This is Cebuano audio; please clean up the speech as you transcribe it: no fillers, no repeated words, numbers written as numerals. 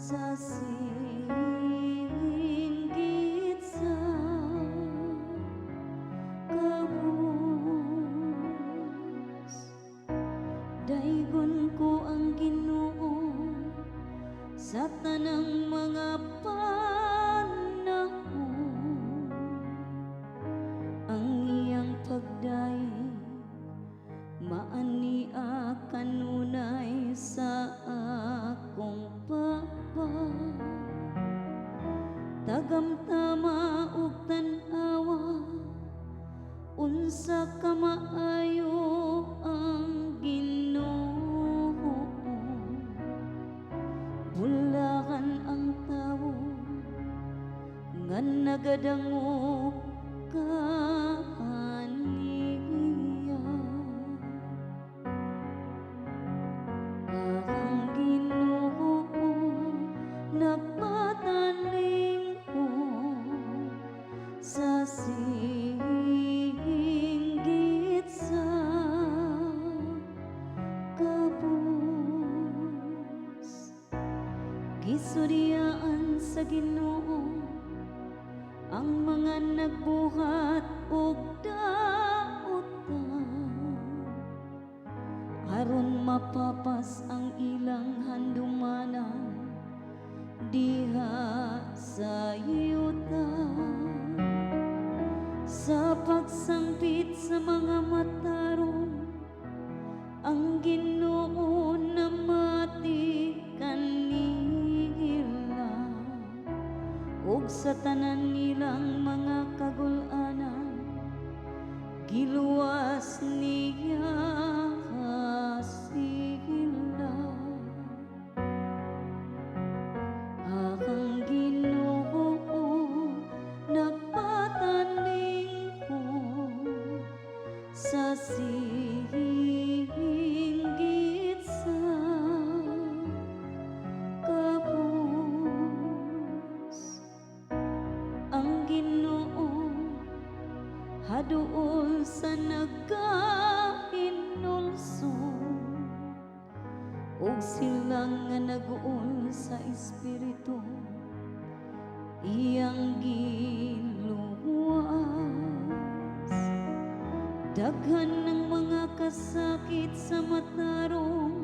sa singgit sa kabus. Daygon ko ang Ginoo sa tanang mga panahon. Ang iyang pagdayeg maania kanunay sa akong papa. Tagamtama ug tan-awa unsa ka maayo ang Ginoo. Bulahan ang tawo nga nagadangop kaniya. Ang Ginoo nagpatalingkod sa singgit sa kabus. Gisuryaan sa Ginoo ang mga nagbuhat og dautan aron mapapas ang ilang handumanan diha sa yuta. Sa pagsangpit sa mga matarong, ang Ginoo namati kanila, ug sa tanan nilang mga kagul-anan giluwas niya sila. Ang Ginoo nagpatalingkod sa singgit sa kabus. Ang Ginoo haduol sa nagahinulsol ug sila nga naguol sa espiritu iyang giluwas. Daghan ng mga kasakit sa matarong.